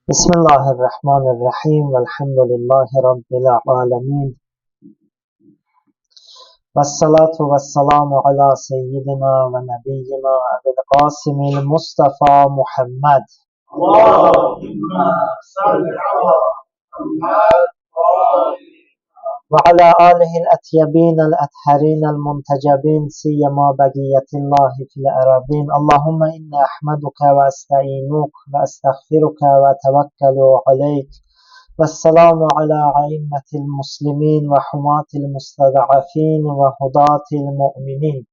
Bismillahirrahmanirrahim. Velhamdülillahi Rabbil alemin. Vessalatu vesselamu ala seyyidina ve nebiyyina Ebil Qasimil Mustafa Muhammed. Allahümme salli ala Muhammed ve ala alihil etyebinel etharinel muntecebin siyema begiyetillahi fil erabin. Allahümme inne ahmeduke ve estainuke ve estağfiruke ve tevekkelu aleyk. Vesselamu ala aimmetil muslimin ve humatil mustada'afin ve hudatil mu'minin.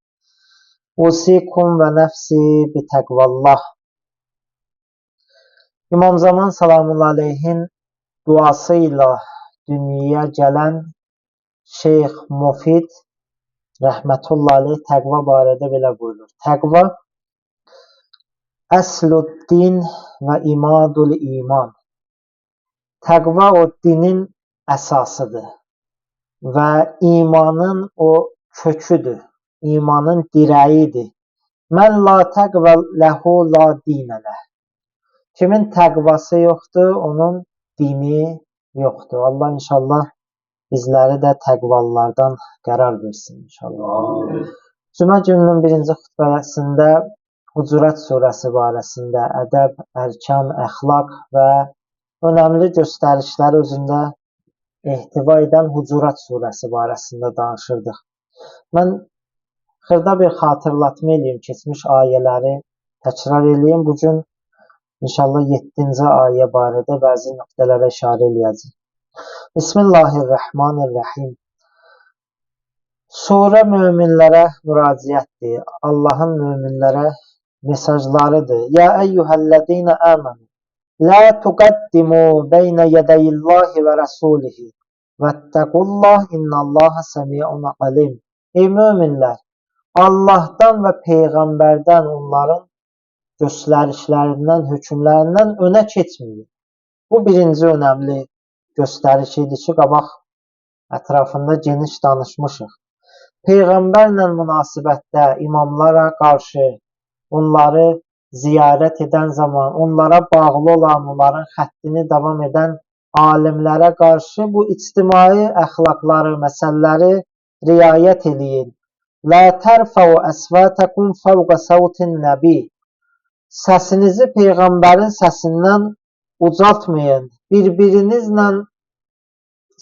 Usikum ve nefsi bitekvallah. İmam Zaman salamullahi aleyhin duasıyla dünyaya gələn Şeyx Mufid rəhmətullahi aleyh təqva barədə belə buyurur. Təqva əslüddin və imadul iman. Təqva o dinin əsasıdır və imanın o köküdür, imanın dirəyidir. Mən la təqvə ləhu la dinə ləh. Kimin təqvası yoxdur, onun dini yoxdur. Allah inşallah bizləri də təqvalılardan qərar versin inşallah. Cümə gününün birinci xutbəsində Hucurat surəsi barəsində ədəb, ərkan, əxlaq və önəmli göstərişləri özündə ehtiva edən Hucurat surəsi barəsində danışırdıq. Mən xırda bir xatırlatma eləyim, keçmiş ayələri təkrar eləyim. Bugün inşallah 7-ci ayə barədə bəzi nöqtələrə işarə eləyəcəyik. Bismillahirrahmanirrahim. Surə möminlərə müraciətdir. Allahın möminlərə mesajlarıdır. Ya əyyuhəl-ləzīnə əmənu la tuqaddimu beynə yədəyillahi və rəsulihi vəttəqullah innallaha səmiun alim. Ey möminlər, Allahdan və peyğəmbərdən, onların göstərişlərindən, hökmlərindən önə keçməyin. Bu birinci önəmli göstəriş idi ki, qabaq ətrafında geniş danışmışıq. Peyğəmbərlə münasibətdə imamlara qarşı onları ziyarət edən zaman, onlara bağlı olan, onların xəttini davam edən alimlərə qarşı bu ictimai əxlaqları, məsələləri riayət eləyin. La tərfəu əsvətəkum fəvqə səvtin nəbi. Səsinizi peyğəmbərin səsindən ucaltmayın. Bir-birinizlə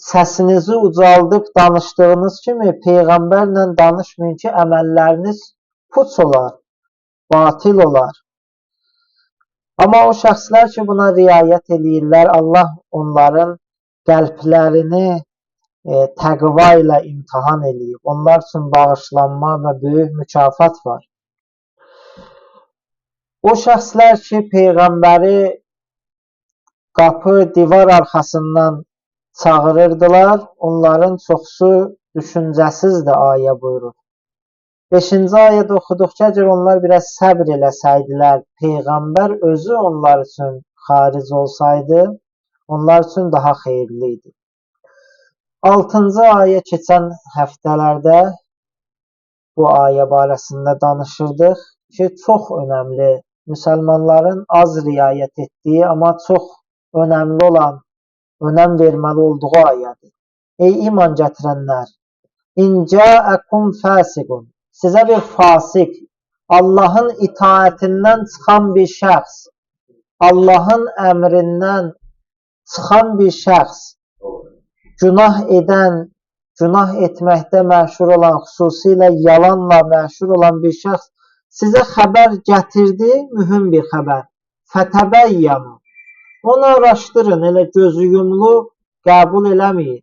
səsinizi ucaldıb danışdığınız kimi peyğəmbərlə danışmayın ki, əməlləriniz puç olar, batil olar. Amma o şəxslər ki, buna riayət eləyirlər, Allah onların qəlblərini təqva ilə imtahan eləyib. Onlar üçün bağışlanma və böyük mükafat var. O şəxslər ki, peyğəmbəri qapı, divar arxasından çağırırdılar, onların çoxsu düşüncəsizdir, ayə buyurur. 5-ci ayədə oxuduq ki, əgər onlar biraz səbr eləsəydilər, peyğəmbər özü onlar üçün xaric olsaydı, onlar üçün daha xeyirli idi. 6-cı ayə keçən həftələrdə bu ayə barəsində danışırdıq ki, çox önəmli, müsəlmanların az riayət etdiyi, amma çox önəmli olan, önəm verməli olduğu ayədir. Ey iman gətirənlər, İn cəəkum fəsiqun. Sizə bir fasik, Allahın itaətindən çıxan bir şəxs, Allahın əmrindən çıxan bir şəxs, günah edən, günah etməkdə məşhur olan, xüsusilə yalanla məşhur olan bir şəxs sizə xəbər gətirdi, mühüm bir xəbər. Fətəbəyyənu. Onu araşdırın, elə gözü yumlu qəbul eləməyin.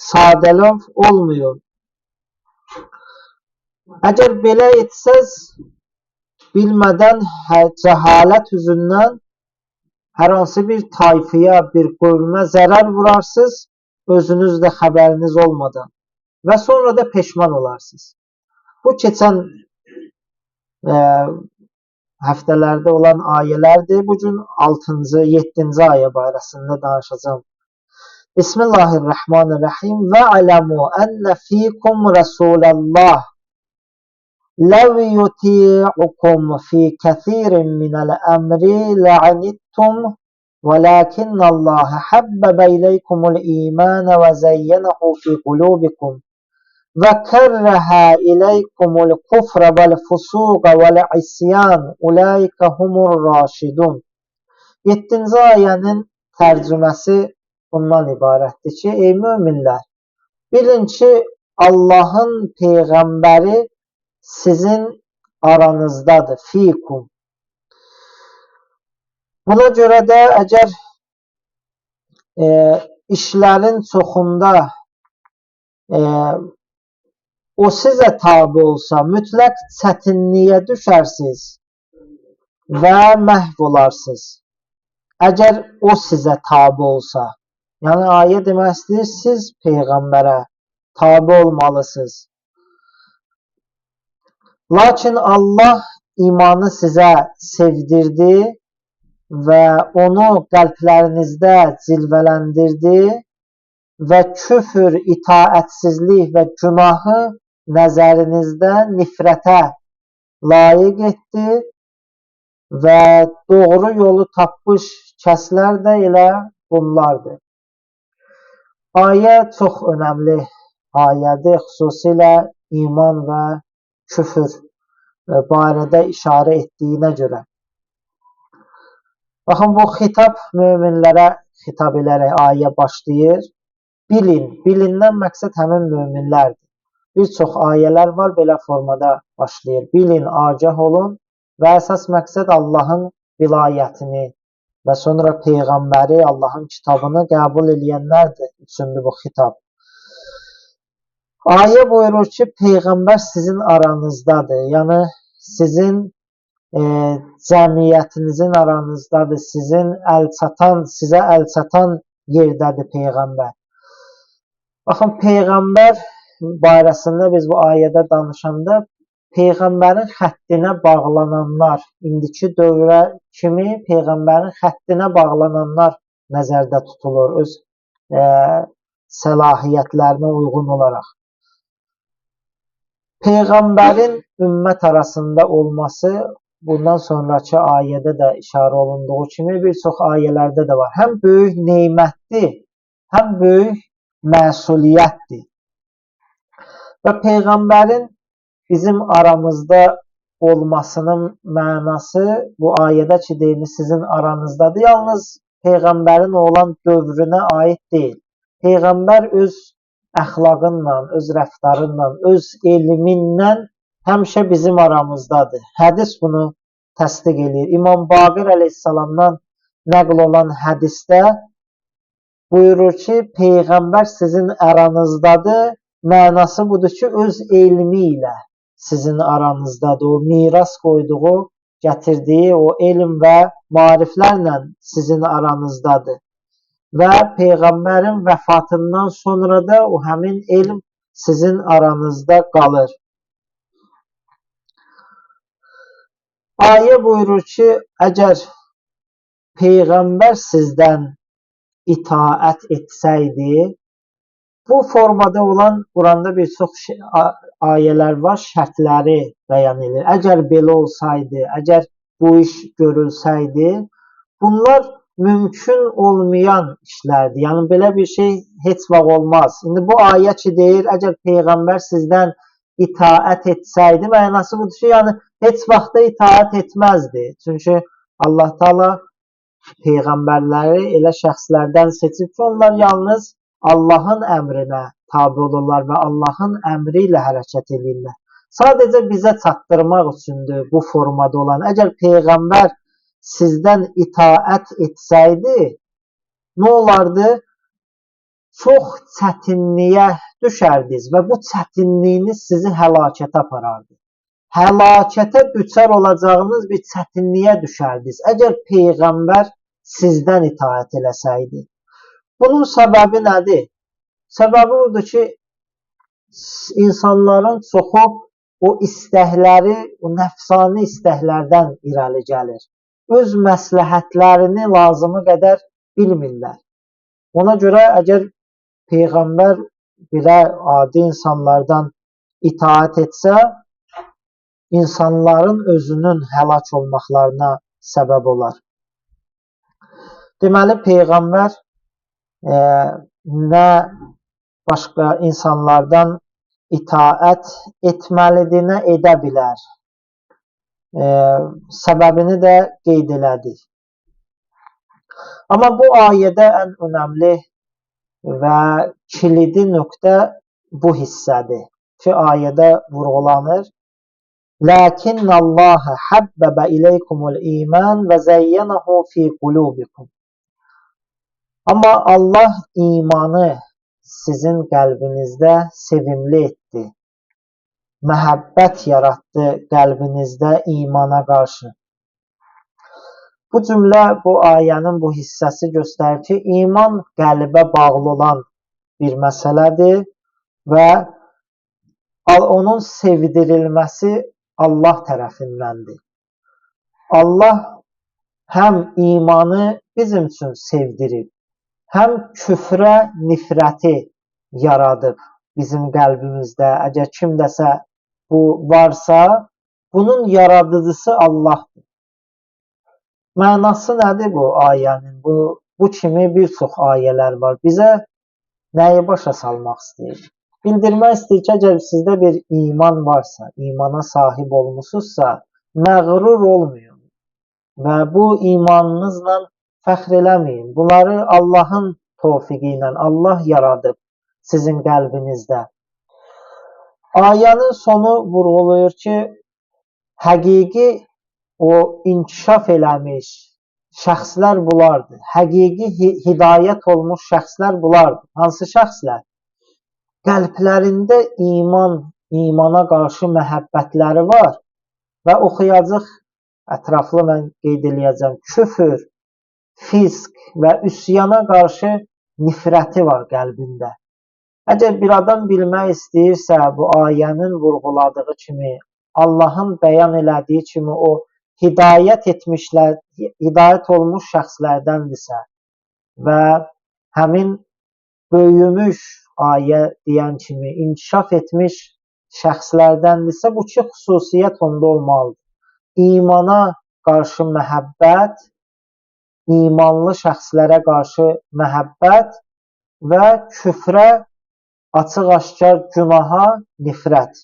Sadəlöv olmayın. Əgər belə etsəz, bilmədən cəhalət üzündən hər hansı bir tayfıya, bir qövmə zərər vurarsınız, özünüz də xəbəriniz olmadan və sonra da peşman olarsınız. Bu keçən həftələrdə olan ayələrdir. Bugün 6-cı, 7-ci ayə barəsində danışacağam. Bismillahirrahmanirrahim. Və ələmu ənə fikum Rəsulallah Ləv yuti'ukum fi kəsirin minəl əmri lə'anittum وَلَكِنَّ اللّٰهَ حَبَّبَ إِلَيْكُمُ الْاِيمَانَ وَزَيَّنَهُ فِي قُلُوبِكُمْ وَكَرَّهَ إِلَيْكُمُ الْكُفْرَ وَالْفُسُوقَ وَالْعِصْيَانَ أُولَٰئِكَ هُمُ الرَّاشِدُونَ. 7-ci ayənin tərcüməsi bundan ibarətdir ki, ey möminlər, bilin ki, Allahın Peyğəmbəri sizin aranızdadır, fikum. Buna görə də əgər işlərin çoxunda o sizə tabi olsa, mütləq çətinliyə düşərsiniz və məhv olarsınız. Əgər o sizə tabi olsa, yəni ayə demək istəyir, siz Peyğəmbərə tabi olmalısınız. Lakin Allah imanı sizə sevdirdi və onu qəlblərinizdə cilvələndirdi və küfür, itaətsizlik və günahı nəzərinizdə nifrətə layiq etdi və doğru yolu tapmış kəslər də elə bunlardır. Ayə çox önəmli ayədir, xüsusilə iman və küfür barədə işarə etdiyinə görə. Baxın, bu xitab möminlərə xitab edərək ayə başlayır. Bilin, bilindən məqsəd həmin möminlərdir. Bir çox ayələr var, belə formada başlayır. Bilin, agah olun və əsas məqsəd Allahın vilayətini və sonra Peyğəmbəri, Allahın kitabını qəbul eləyənlərdir üçündür bu xitab. Ayə buyurur ki, Peyğəmbər sizin aranızdadır. Yəni, sizin cəmiyyətinizin aranızdadır, sizin sizə əl çatan yerdədir Peyğəmbər. Baxın, Peyğəmbər barəsində biz bu ayədə danışanda Peyğəmbərin xəttinə bağlananlar, indiki dövrə kimi Peyğəmbərin xəttinə bağlananlar nəzərdə tutulur öz səlahiyyətlərinə uyğun olaraq. Peyğəmbərin ümmət arasında olması bundan sonraki ayədə də işarə olunduğu kimi bir çox ayələrdə də var. Həm böyük neymətdir, həm böyük məsuliyyətdir. Və Peyğəmbərin bizim aramızda olmasının mənası bu ayədə ki, deyilmiş sizin aranızdadır. Yalnız Peyğəmbərin olan dövrünə aid deyil. Peyğəmbər öz əxlaqınla, öz rəftarınla, öz elmindən həmişə bizim aramızdadır. Hədis bunu təsdiq eləyir. İmam Baqir əleyhissalamdan nəql olan hədisdə buyurur ki, Peyğəmbər sizin aranızdadır. Mənası budur ki, öz elmi ilə sizin aranızdadır. O miras qoyduğu, gətirdiyi o elm və maariflərlə sizin aranızdadır. Və Peyğəmbərin vəfatından sonra da o həmin elm sizin aranızda qalır. Ayə buyurur ki, əgər Peyğəmbər sizdən itaət etsəydi, bu formada olan Quranda bir çox ayələr var, şərtləri bəyan edir. Əgər belə olsaydı, əgər bu iş görülsəydi, bunlar mümkün olmayan işlərdir. Yəni, belə bir şey heç vaxt olmaz. İndi bu ayə ki deyir, əgər Peyğəmbər sizdən itaət etsəydi, mənası budur ki, yəni heç vaxt da itaət etməzdi. Çünki Allah Teala Peyğəmbərləri elə şəxslərdən seçib ki, onlar yalnız Allahın əmrinə tabi olurlar və Allahın əmri ilə hərəkət edirlər. Sadəcə bizə çatdırmaq üçündür bu formada olan. Əgər Peyğəmbər sizdən itaət etsəydi, nə olardı? Çox çətinliyə düşərdiniz və bu çətinliyiniz sizi həlakətə aparardı. Həlakətə düçar olacağınız bir çətinliyə düşərdiniz. Əgər Peyğəmbər sizdən itaət eləsəydi. Bunun səbəbi nədir? Səbəbi odur ki, insanların çoxu o istəkləri, o nəfsani istəklərdən irəli gəlir. Öz məsləhətlərini lazımı qədər bilmirlər. Ona görə əgər Peyğəmbər belə adi insanlardan itaət etsə, insanların özünün həlak olmaqlarına səbəb olar. Deməli, Peyğəmbər nə başqa insanlardan itaət etməlidir, nə edə bilər. Səbəbini də qeyd elədik. Amma bu ayədə ən önəmli və kilidi nöqtə bu hissədir ki, ayədə vurğulanır. Lakinnəllâhe həbbəbə ileykumul iman və zəyyənəhu fi qulubikum. Amma Allah imanı sizin qəlbinizdə sevimli etdi. Məhəbbət yaratdı qəlbinizdə imana qarşı. Bu cümlə, bu ayənin bu hissəsi göstərir ki, iman qəlbə bağlı olan bir məsələdir və onun sevdirilməsi Allah tərəfindəndir. Allah həm imanı bizim üçün sevdirib, həm küfrə nifrəti yaradıb bizim qəlbimizdə. Əgər kimdəsə bu varsa, bunun yaradıcısı Allahdır. Mənası nədir bu ayənin? Bu kimi bir çox ayələr var. Bizə nəyi başa salmaq istəyir? Bildirmək istəyir ki, əgər sizdə bir iman varsa, imana sahib olmusunuzsa, məğrur olmayın və bu imanınızla fəxr eləməyin. Bunları Allahın tövfiqi ilə Allah yaradıb sizin qəlbinizdə. Ayənin sonu vurğulayır ki, həqiqi o inkişaf eləmiş şəxslər bunlardır. Həqiqi hidayət olmuş şəxslər bunlardır. Hansı şəxslər? Qəlblərində iman, imana qarşı məhəbbətləri var və oxuyacaq, ətraflı mən qeyd eləyəcəm, küfür, fisk və üsyana qarşı nifrəti var qəlbində. Əgər bir adam bilmək istəyirsə, bu ayənin vurğuladığı kimi, Allahın bəyan elədiyi kimi o hidayət etmişlər, hidayət olmuş şəxslərdəndirsə və həmin böyümüş ayə deyən kimi inkişaf etmiş şəxslərdəndirsə, bu iki xüsusiyyət onda olmalıdır. İmana qarşı məhəbbət, imanlı şəxslərə qarşı məhəbbət və küfrə, açıq-aşkar günaha nifrət.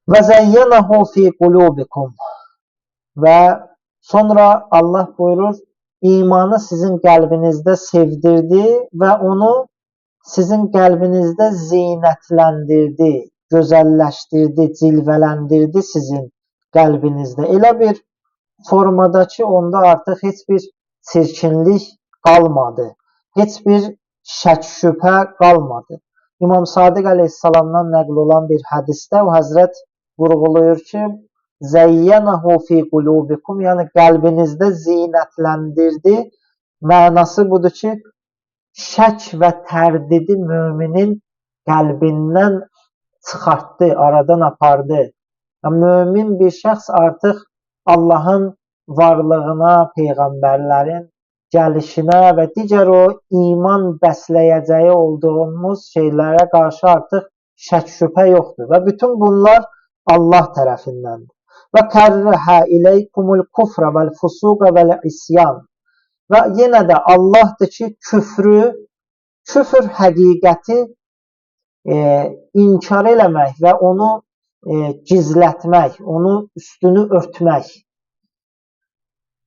Və zəyyənəhu fi qulubikum. Və sonra Allah buyurur, imanı sizin qəlbinizdə sevdirdi və onu sizin qəlbinizdə zinətləndirdi, gözəlləşdirdi, cilvələndirdi sizin qəlbinizdə. Elə bir formada ki, onda artıq heç bir çirkinlik qalmadı, heç bir şək şübhə qalmadı. İmam Sadiq əleyhissalamdan nəql olan bir hədisdə o həzrət vurğulayır ki, zəyyənəhu fi qulubikum, yəni qəlbinizdə zinətləndirdi. Mənası budur ki, şək və tərdidi müminin qəlbindən çıxartdı, aradan apardı. Yəni, mömin bir şəxs artıq Allahın varlığına, peyğəmbərlərin gəlişinə və digər o iman bəsləyəcəyi olduğumuz şeylərə qarşı artıq şək şübhə yoxdur və bütün bunlar Allah tərəfindəndir. Və kərrəhə ileykumul kufra vəl fusuqa vəl isyan. Və yenə də Allahdır ki, küfrü, küfr həqiqəti inkar eləmək və onu gizlətmək, onu üstünü örtmək.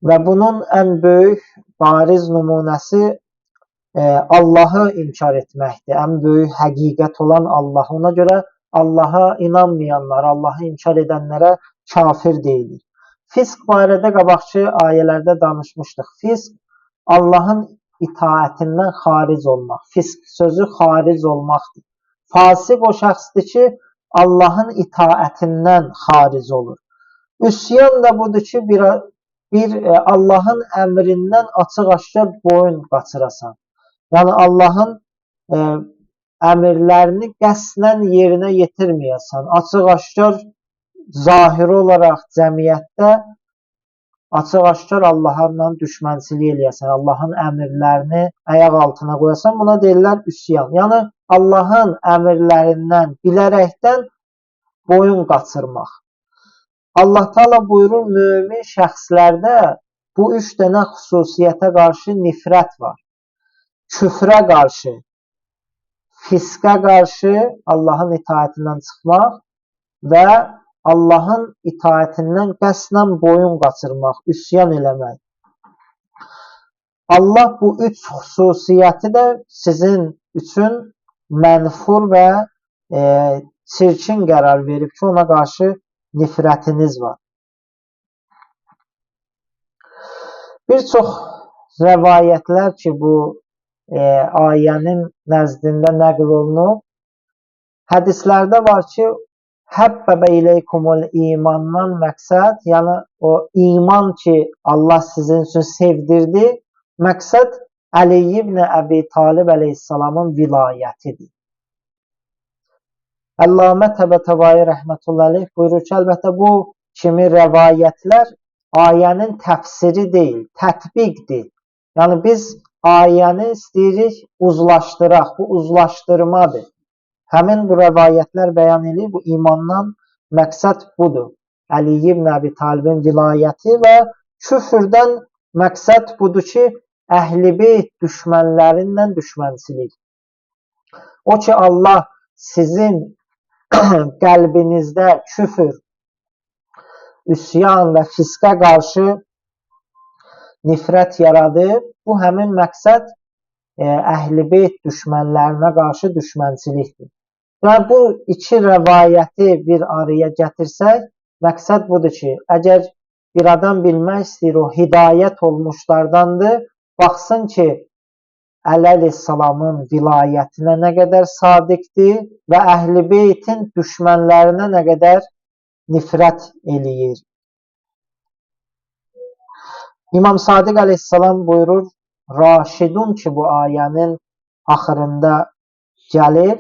Və bunun ən böyük bariz nümunəsi Allahı inkar etməkdir. Ən böyük həqiqət olan Allah. Ona görə Allaha inanmayanlar, Allahı inkar edənlərə kafir deyilir. Fisk barədə qabaqçı ayələrdə danışmışdıq. Fisk, Allahın itaətindən xaric olmaq. Fisk sözü xaric olmaqdır. Fasiq o şəxsdir ki, Allahın itaətindən xaric olur. Üsyan da budur ki, bir Allahın əmrindən açıq-aşkar boyun qaçırasan. Yəni Allahın əmrlərini qəsdən yerinə yetirməyəsən. Açıq-aşkar zahiri olaraq cəmiyyətdə açıq-aşkar Allahla düşmənçilik eləyəsən, Allahın əmrlərini ayaq altına qoyasan, buna deyirlər üsyan. Yəni Allahın əmrlərindən bilərəkdən boyun qaçırmaq. Allah Teala buyurur, mömin şəxslərdə bu üç dənə xüsusiyyətə qarşı nifrət var. Küfrə qarşı, fisqə qarşı Allahın itaətindən çıxmaq və Allahın itaətindən qəsdən boyun qaçırmaq, üsyan eləmək. Allah bu üç xüsusiyyəti də sizin üçün mənfur və çirkin qərar verib ki, ona qarşı nifrətiniz var. Bir çox rəvayətlər ki, bu ayənin nəzdində nəql olunub, hədislərdə var ki, həbbəbə ileykumul imandan məqsəd, yəni o iman ki, Allah sizin üçün sevdirdi, məqsəd Əli ibn Əbi Talib əleyhissalamın vilayətidir. Əllamə Təbətəbai rəhmətullahi əleyh buyurur ki, əlbəttə bu kimi rəvayətlər ayənin təfsiri deyil, tətbiqdir. Yəni biz ayəni istəyirik uzlaşdıraq, bu uzlaşdırmadır. Həmin bu rəvayətlər bəyan edir, bu imandan məqsəd budur. Əli ibn Əbi Talibin vilayəti və küfrdən məqsəd budur ki, Əhl-i Beyt düşmənlərindən düşmənçilik. O ki, Allah sizin qəlbinizdə küfür, üsyan və fisqə qarşı nifrət yaradır. Bu, həmin məqsəd Əhl-i Beyt düşmənlərinə qarşı düşmənçilikdir. Və bu iki rəvayəti bir araya gətirsək, məqsəd budur ki, əgər bir adam bilmək istəyir, o hidayət olmuşlardandır, baxsın ki, Əli əleyhissalamın vilayətinə nə qədər sadiqdir və Əhl-i Beytin düşmənlərinə nə qədər nifrət eləyir. İmam Sadiq əleyhissalam buyurur, Raşidun ki, bu ayənin axırında gəlir,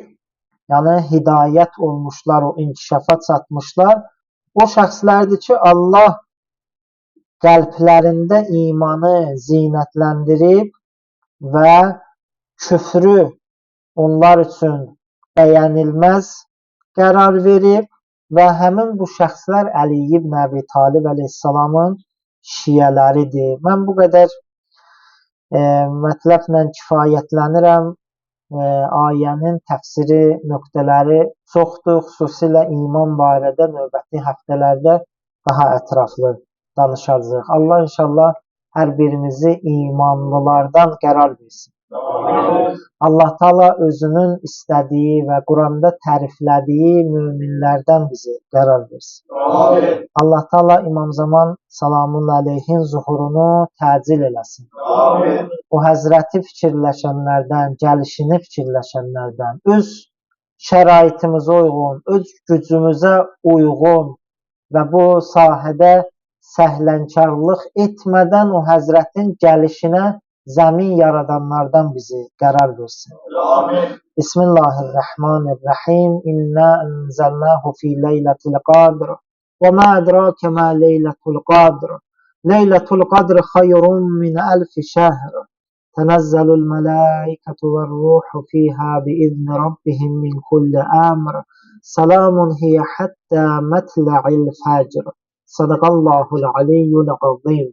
yəni hidayət olmuşlar, o inkişafa çatmışlar. O şəxslərdir ki, Allah qəlblərində imanı zinətləndirib və küfrü onlar üçün bəyənilməz qərar verib və həmin bu şəxslər Əli ibn Əbi Talib əleyhissalamın şiələridir. Mən bu qədər mətləblə kifayətlənirəm. Ayənin təfsiri nöqtələri çoxdur, xüsusilə iman barədə növbəti həftələrdə daha ətraflı danışacağıq. Allah inşallah hər birimizi imanlılardan qərar versin. Allah Teala özünün istədiyi və Quranda təriflədiyi möminlərdən bizi qərar versin. Amin. Allah Teala İmam Zaman salamun əleyhin zuhurunu təcil eləsin. Amin. O həzrəti fikirləşənlərdən, gəlişini fikirləşənlərdən, öz şəraitimizə uyğun, öz gücümüzə uyğun və bu sahədə səhlənkarlıq etmədən o həzrətin gəlişinə zəmin yaradanlardan bizi qərar versin. Amin. Bismillahirrahmanirrahim. İnna enzelnahu fi leyletil qadr. Və ma edrake ma leyletul qadr. Leyletul qadr xayrun min elfi şehr. Tənəzzəlul mələikətu vər-ruhu fiha biizni rabbihim min kulli əmr. Salamun hiyə həttə mətla'il fəcr. Sadaqallahul aliyyul azim.